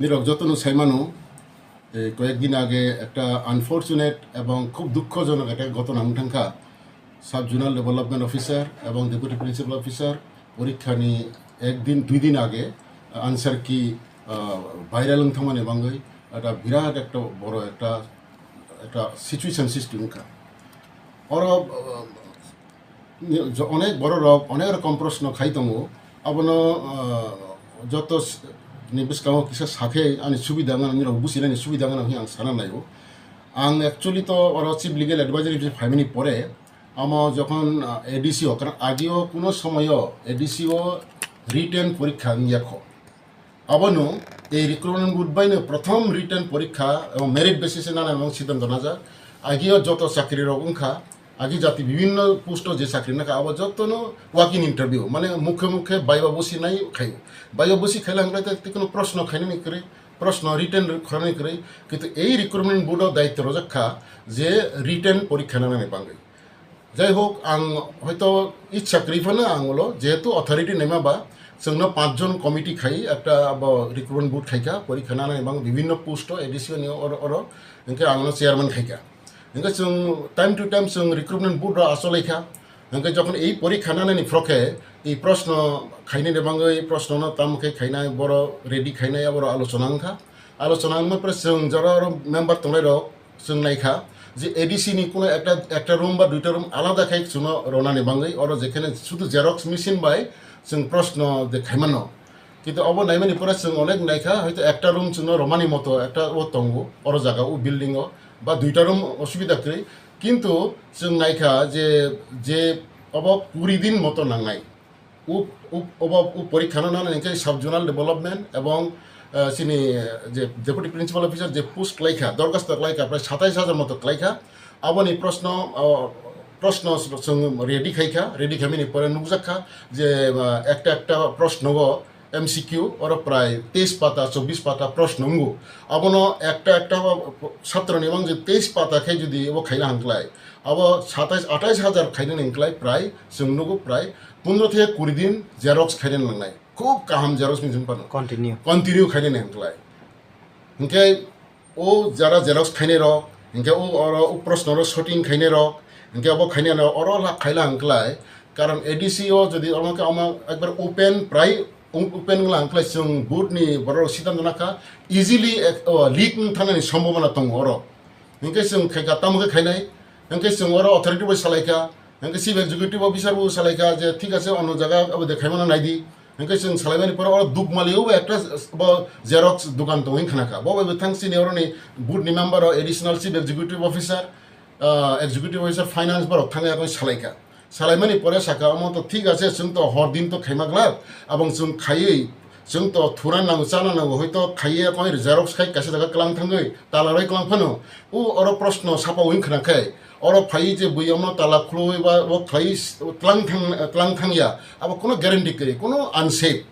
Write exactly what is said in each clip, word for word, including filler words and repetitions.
Nirok jotono saimano, eh, কয়েকদিন আগে একটা আনফরচুনেট এবং খুব দুঃখজনক একটা ঘটনা wng thangkha. Sub zonal development officer এবং ডেপুটি প্রিন্সিপাল অফিসার পরীক্ষানি একদিন দুই দিন আগে আনসার কি ভাইরাল wng thangmani bagwi একটা বিরাট একটা বড় একটা একটা সিচুয়েশন সৃষ্টি wngkha. Oro, uh, অনেক বড় রক অনেক রকম প্রশ্ন খাই tongo. Abono, uh, joto s-, ni bwskango kisa sakhe ani subida wngna, nirok businani subida wngna hwnwi ang sana naio. Ang actually to oro chief legal advisor hisabe phaimani pore, amo jokhon, uh, ADC o, karon ageo kuno somoyo ADC o written porikha wngya kho. Abono ei recruitment board baino prothom written porikha ebong merit basis e nana ebong siddhanto najak. Agio joto chakri rok wngkha, agi jati bibinno post o je chakri naka abo jotono walk in interview, mane mukhe mukhe baiba bosi nai khaio. Baiba bosi khaila hwnkhai te tei kono proshno khainani kwrwi, proshno written khorani kwrwi, kintu ei recruitment board o daityo rojak kha je written porikha nanani bagwi. Jai hok, ang hoito ichha kwrwi phano ang ulo, jehetu authority naima ba, chwngno panch jon committee khai, ekta abo recruitment board khaikha, porikha nanani bang bibinno post o, ADC o ni oro, oro, hwnkhe ang no chairman khaikha. Hwnkhe chwng time to time chwng recruitment board rok acholaikha. Hwnkhe jokhon ei porikha nanani phro khe, ei proshno khainani bagwi proshno no tamo khe khainai, boro ready khainai, aboro alochona wngkha. Alochona wngma pore chwng jora oro member tongnai rok, chwng naikha je ADC ni kuno ekta, ekta room ba duita room alada khai chwngno ronani bagwi, oro jekhene sudu xerox machine bai chwng proshno de khaimano. Kintu obo naimani pore chwng onek naikha, hoito ekta room chwngno romani moto ekta o tongo, oro jaga o building o, ba duita room osubida kwrwi. Kintu chwng naikha je, je obo kuri din moto nangnai. U, u, obo u porikha no nana hwnkhe sub zonal development ebong, eh, chini, eh, je deputy principal officer je post klaikha, dorkhasto klaikha, prai satais hajar moto klaikha. Aboni proshno, oh, proshno chwng ready khaikha, ready khaimani pore nukjakha je, ah, ekta ekta proshno o M C Q oro prai teis pata, chobbish pata proshno wngo. Abono ekta ekta, ah, satro ni mang je teis pata khe jodi obo khaina hwnklai, abo satais atais hajar khainani hwnklai prai chwng nugo prai pondro theke kuri din xerox khaina nangnai. Khub kaham xerox machine phano. Continue. Continue khainani hwnklai. Hwnkhe o jara xerox khainai rok, hwnkhe o oro o proshno rok sorting khainai rok, hwnkhe obo khainai rok oro la khaila hwnklai. Karon A D C o jodi omo khe omo ekbar open prai open wngla hwnklai chwng board ni borok rok siddhanto nakha easily ek-, o, leak wng thangnani sombhabona tongo oro. Hwnkhe chwng khaikha tamo khe khainai, hwnkhe chwng oro authority bai salaikha, hwnkhe chief executive officer bo salaikha je thik ache ono jaga abo de khaimano naidi. Hwnkhe chwng salaimani pore oro Dukmali o ekta bo xerox dukan tongo hwnwi khnakha. Bo bai bwthang chini oroni board ni member o additional chief executive officer, ah, executive officer finance borok thangwi abo salaikha. Salaimani pore saka omo to thik ache chwng to hor din to khaima glak abong chwng khaiwi chwng to thura nango chana nango hoito khaiwi abo xerox khai kaisa jaga klang thangwi tala rwi klang phano o oro proshno sapa wng khna khe oro phaiwi je bui omo tala khulwi ba bo khlai tlang thang tlang thangya abo kono guarantee kwrwi kono unsafe.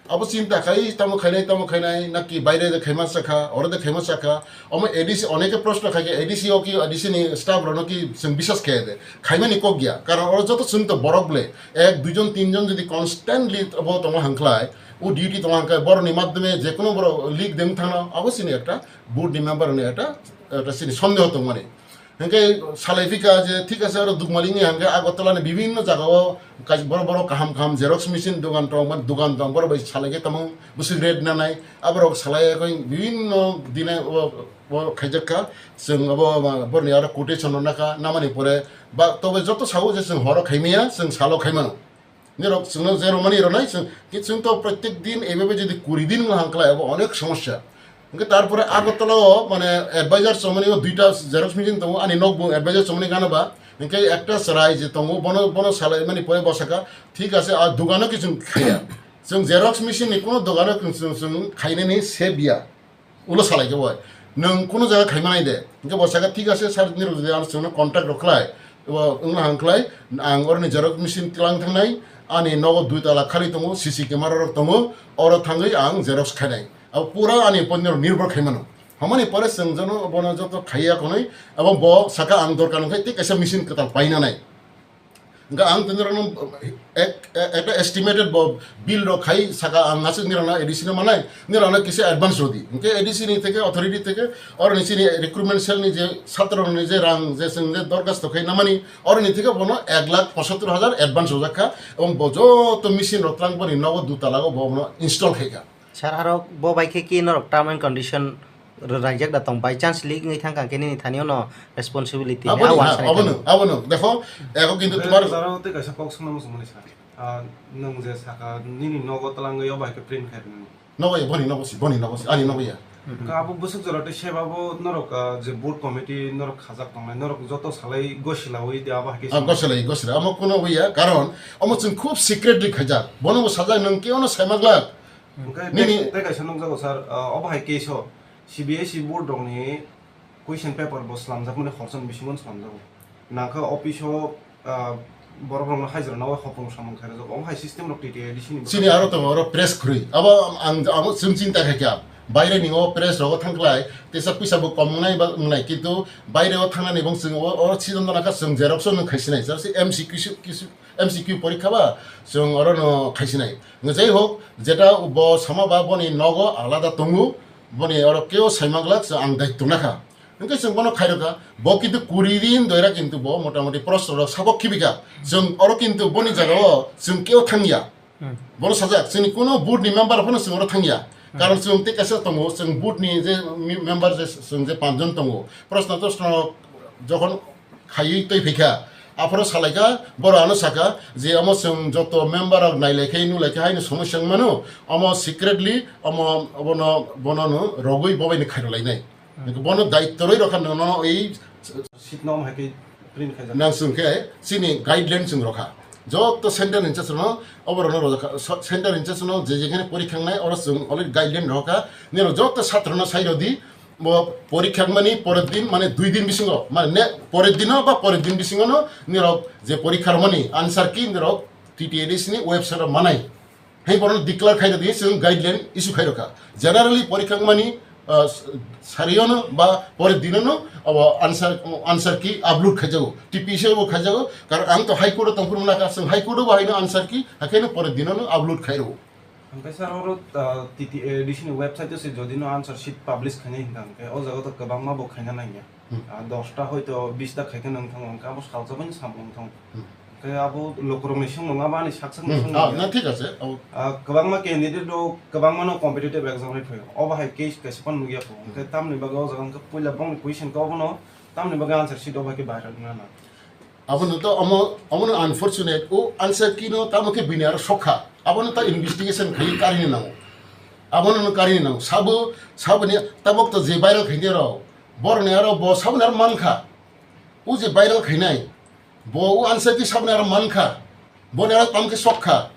Abo chinta khai tamo khainai tamo khainai naki baire de khaima sakha oro de khaima sakha omo A D C oneke proshno khai khe A D C o ki A D C ni staff rokno ki chwng biswas khe de khaimani kok ya karon oro joto chwng to borok ble ek duijon tinjon jodi constantly bo tongo hangkhlai o duty tongo hangkhlai boroni madhyome jekono borok leak de wng thangno abo chini ekta board ni member ni ekta ekta chini sondeho tongmani. Hingke salai phika je thik ase oro Dukmali ni hingke Agartala ni bibinno jaga o kaisa borok borok kaham kaham xerox machine dogan tong mani dogan tong borok bai salai khe tamo bwswk rate nanai aborok salai khe bibinno dine o o khaijak kha chwng abo boroni aro quotation rok nakha namani pore ba tobe joto sao je chwng horo khaimaya chwng salo khaimano. Nirok chwngno je romani ronai chwng, ki chwng to protek din ebe jodi kuri din wng hangklai abo onek somosya. Hingke tarpore Agartala o mane advisor chomani o duita xerox machine tongo ani nokbo advisor chomani gana ba hingke ekta chwrai je tongo bono bono salai mani pore bosaka thik ase a dogano ki chwng khaiya. Chwng xerox machine ni kono dogano chwng chwng khainani sebiya. Ulo salai khe bai. Nwng kunu jaga khaima nai de. Hingke bo saka thik ase sir nirok jodi ano chwngno contact rok khlai. Bo wngna hang khlai ang oroni xerox machine tlang thangnai ani nogo dui tala khali tongo C C camera rok tongo oro thangwi ang xerox khainai. Abo pura ani upor nirok nirbhor khaimano. Hamani pore chwng jono bono joto khaiya konwi abo bo saka ang dorkar wngkhe tei kaisa machine kwtal paina nai. Hingke ang tini rokno ek, ek, ekta estimated bo bill rok khai saka ang aswk nirokno A D C no manai, nirokno kisa advance rodi. Hingke A D C ni theke authority theke oro ni chini recruitment cell ni je satro ni je rang je chwng je dorkhasto khai namani, oro ni theke bono ek lakh pochattor hajar advance rojak kha, ebong bo joto machine rok twlang boni nogo dutala o bo bono install khai kha. Sir, aro bo bai khe ki norok term and condition rwlaijak da tong, by chance leak wngwi thang kha khe nini thani ono responsibility ni Aboni, a ha, wansa ni aboni, thani. Aboni, dekho, ego kintu Bai, tumar jora tei kaisa kok swngnamo swngmani sir. Ah, nwng je saka nini nogo twlangwi o bai khe print khai rwnani. Nogo ya, boni nogo si, boni nogo si, ani nogo ya. Ka abo bwswk jora tei seba bo norok, ah, je board committee norok khajak tongnai, norok joto salai gosilawi de abo hai khe Ah, swngo. Gosilai, gosilai. Amo kuno wi ya, karon amo chwng khub secretly khaijak. Bono bo sajak nwng khe ono saimaglak. Hwnkhe Nini tei, tei kaisa nukjago sir, ah, obo hai case o C B S E board rokni question paper bo slamjakmani horchon bisingo slamjago. Nangkha office o, ah, borok rokno hajra nawi hopung samung khairajak. Obo hai system rok T T A D C ni Chini aro tongo oro press khurui. Abo ang, ang chwng chinta khaikha. Baire ni o press rogo thangkhlai, tesa puisa bo kom wngnai ba wngnai, kintu baire o thangnani bong chwng o, o season dana kha chwng xerox o nwng khaisinai. Jase M C Q su-, kisu-, M C Q porikha ba chwng oro no khaisinai. Nge jai hok, jeta bo sama ba boni nogo alada tongo, boni oro keo saimaglak chwng ang daityo nakha. Hwnkhe chwng bono khairokha, bo kintu kuri din doira kintu bo motamoti prosno rok sabok khibika. Chwng oro kintu boni jagao chwng keo thangya. Hmm. Bono sajak, chwngni kuno board ni member phano chwng oro thangya. Hmm. Karon chwng tei kaisa tongo, chwng board ni je mi-, member je chwng je panchjon tongo. Prosno tosno jokhon khaiwi twi phaikha, aphoro salaikha, boro ano saka je omo chwng joto member rok nailaikhai nulaikha haino somosya wngmano, omo secretly omo obono bonono rogwi bobaino khairolainai. Hmm. Bono daityo rwi rokha nono ei Sheet no hai khe print khaijak. Nang chwng khe chini guideline chwng rokha. Joto center in charge no oborok no rojak kha. So, center in charge no je jekhane porikha wngnai oro chwng already guideline rokha. Nino joto satro no sai rodi bo porikha wngmani porer din mane dui din bisingo mane ne porer dino ba porer din bisingo no nirok je porikha rwmani answer key nirok T T A D C ni website o manai. Hai borok declare khaina di chwng guideline issue khairokha. Generally porikha wngmani, ah, sariono ba pore dinono abo answer, answer key upload khaijago. T P C o bo khaijago. Karon ang to High Court o tongphuru nakha, chwng High Court o bo haino answer key, hakhe no pore dinono upload khairwo. Hwnkhe sir oro, ah, T T A D C ni website o se jodi no answer sheet publish khainai hwnkha hwnkhe o jaga to kwbangma bo khaina nangya. Hmm. Ah, dosta hoito bista khaikhe nang thango, hwnkhe abo salsa bai samung thang. Hmm. Khe abo lukurokni songmung abo ani sak sakni Hmm. songmung Ah, ya. Na thik ase. Abo Ah, kwbangma candidate rok kwbangma no competitive exam ri phaio. Obo hai case kaisa phano nugya kho. Hmm. Hwnkhe tamni bagwi o jaga hwnkhe puila bongni question khe obono tamni bagwi answer sheet obo hai khe viral wngna na. Abono to omo, omono unfortunate. O answer key no tamo khe bini aro sokha. Abono ta investigation khai karini nango. Abono no karini nango. Sabo, saboni tabok to je viral khainai rok. Boroni aro bo saboni aro mankha. O je viral khainai. Bo o answer key saboni aro mankha. Boni aro tamo khe sokha.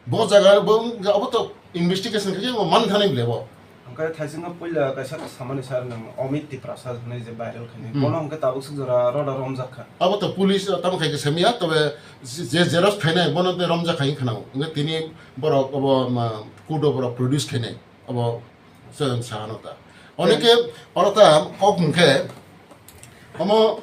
Bo jaga bo wng-, abo to investigation khe bo man thani bile bo. Hwnkhe thaisingo puila kaisa samani sir nang Amit Tiprasa hwnwi je viral khainai. Hmm. Bono hwnkhe tabuk swk jora roda romjak kha. Abo to police, uh, tamo khai khe samiya, tobe je, je xerox khainai bono de romjak khai khna. Hwnkhe tini borok obo ma kudo borok produce khainai. Obo chwng sa hano ta. Onike oro ta kok hwnkhe Omo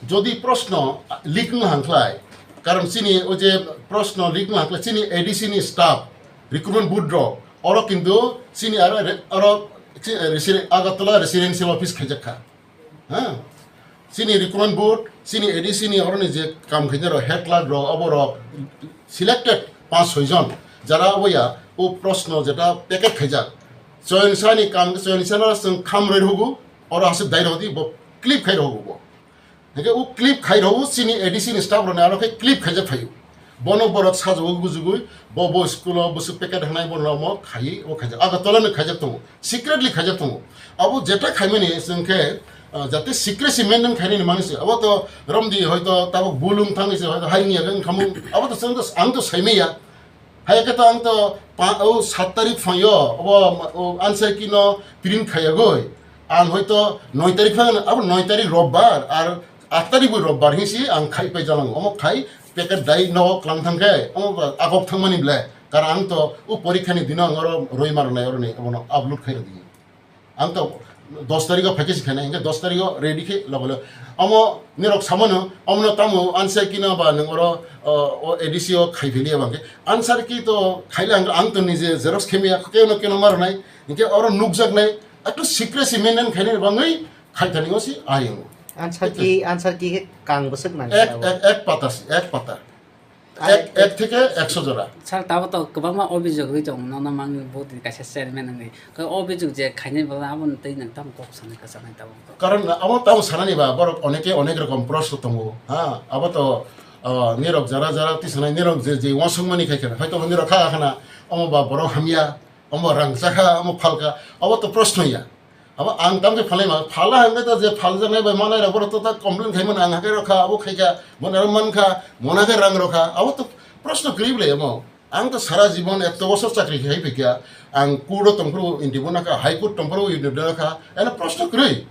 jodi proshno leak wng hang khlai, karon chini o je proshno leak wng hang khlai, chini A D C ni staff, recruitment board rok, oro kintu chini aro re-, oro chi-, resi-, Agartala residential office khaijak kha. Ha? Chini recruitment board, chini A D C ni oro ni je kam khaijak rok, head clerk rok, abo rok selected panch soi jon, jara obo ya, o proshno jeta packet khaijak. Choyonsa ni kam, choyonsa no chwng khamroi rwgo, oro aswk dai rwdi, bo clip khai rwgo bo. Hingke o clip khai rwo chini A D C ni staff rokni aro khe clip khaijak phaio. Bono borok sajagwi gujugwi bo bo school o bwswk packet hanai bono omo khaiwi omo khaijak. Agartala ni khaijak tongo, secretly khaijak tongo. Abo jeta khaimani chwng khe, ah, jate secrecy maintain khainani manwi se. Abo to romdi hoito tabuk bulung thangwi se hoito hai wngya khe wngkhamu. Abo to chwng to ang to saimaya. Hai khe to ang to pa-, o sat tarik phaio, obo, o answer key no print khaiyagwi. Ang hoito noi tarik phano, abo noi tarik robbar, ar aat tarik bo robbar hinsi ang khai pai jalango. Omo khai packet dai no klang thang khe, omo ba agok thangmani ble. Kar ang to o porikha ni dino ang oro roi mar nai oro ni, obono upload khai rwdi. Ang to Dos tarikh o package khainai, hingke dos tarikh o ready khe logo logo. Omo nirok samano, omono tamo answer key no ba nwng oro, o, o A D C o khai philiya bangke. Answer key to khaile ang, ang to nije xerox khemiya, keno keno marnai, hingke oro nukjaknai, ekto secrecy maintain khainai bangwi khaithani o si ayung. Answer key, answer key khe kang bwswk nang Ek, abo? Ek, ek pata si, ek pata. Ek, ek theke ekso jora. Sir, tabo to kwbangma obhijog rwi tongo, nono mangwi body kaisa chairman wngwi. Khe obhijog je khainai bwla abono twi nang tamo kok sanai kwchanai tabo to. Karon abo tamo sanani ba, borok oneke onek rokom proshno tongo. Ha, abo to, ah, nirok jara jara tisanai, nirok je, je uansukmani khai kheno. Hoito nirok kha khana, omo ba borok hamya, omo rang chakha, omo phalka, abo to proshno ya. Abo ang tamkhe phalai ma, phala hwnkhe to je phaljaknai bai manai rok borok to ta complain khai mano, ang hakai rok kha, abo khai kha, mona rok man kha, mona khe rang rok kha, abo to proshno kwrwi bwlai omo. Ang to sara jibon eto bosor chakri khai phaikha, ang court o tongphuru India bo nakha, High Court tongphuru India bo nakha, eno proshno kwrwi.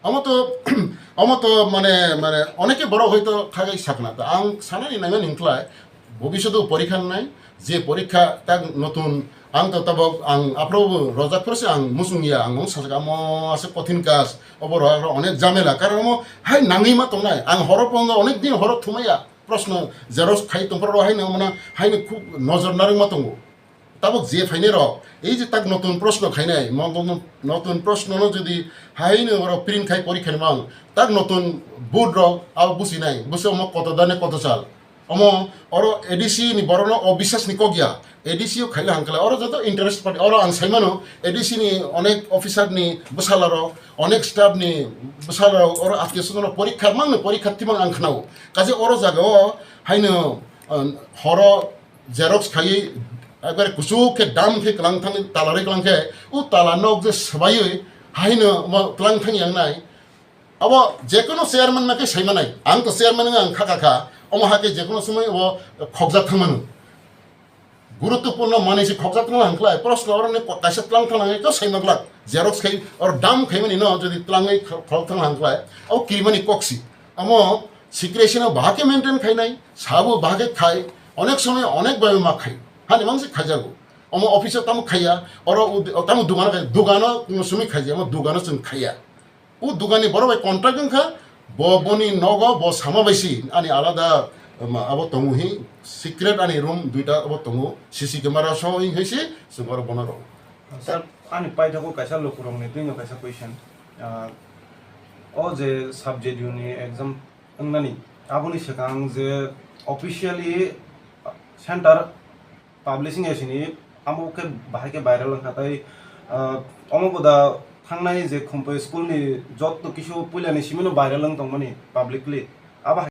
Omo to, omo to mane, mane oneke borok hoito khagai sakna. To ang sanani nangani hwnkhlai, bobishoto porikha wngnai, je porikha tak notun, ang to tabok, ang aphuru bo rojak phuru se ang muchung ya, ang sajak amo aswk kothin kaj, obo rojak rok onek jamela, karon omo hai nangwi ma tongnai, ang horo pongo onek din horo thumaya, proshno xerox khai tongphuru rok haino mano haino khub nojor narwkma tongo. Tabuk je phainai rok, ei je tak notun proshno khainai, notun, notun proshno no jodi haino oro print khai porikha ni mang, tak notun board rok abo businai, busi omo koto dane koto sal. Omo oro A D C ni borok no obisas ni kok ya, A D C o khaile hangkala, oro joto interest party, oro ang saimano A D C ni onek officer ni bwsala rok, onek staff ni bwsala rok, oro atke sono porikha mang ni porikha timang ang khnao. Kaje oro jaga o haino, um, horo xerox khaiwi ekbare kuchuk khe dam khe kwlang thang, tala rwi kwlang khe, o tala nok je swbaiwi haino omo kwlang thang yang nai. Abo jekono chairman ma khe sai manai, ang to chairman wng ang kha kha kha, omo ha khe jekono somoi obo khokjak thang mano. Guruttopurno manwi se khokjak thang lang khlai, proshno oro ni kaisa kwlang thang lang khe sai ma glak, xerox khai or dam khai mani no jodi kwlangwi khok thang lang khlai, abo kirimani kok si. Omo secrecy no bahai khe maintain khainai, sabo bahai khe khai, onek somoi onek bai ma khai, hani mang se khaijago. Omo office o tamo khaiya, oro ud-, tamo dogano khai, dogano sumi khaija, omo dogano chwng khaiya. O dogani borok bai contract wngkha, bo boni nogo bo sama bai si, ani alada, um, abo tongo hi, secret ani room duita abo tongo, C C camera so hi, hi si, chwng oro bono rw. Sir, ani paithago kaisa lukurokni twino kaisa question. Ah, o je sub J D U ni exam wngnani, aboni swkang je officially center publishing ya sini amo khe bahai khe viral wngkha tei, ah, omo boda thangnai je Khumpui school ni jotto kisu puila ni simi no viral wng tongmani publicly. Abo hai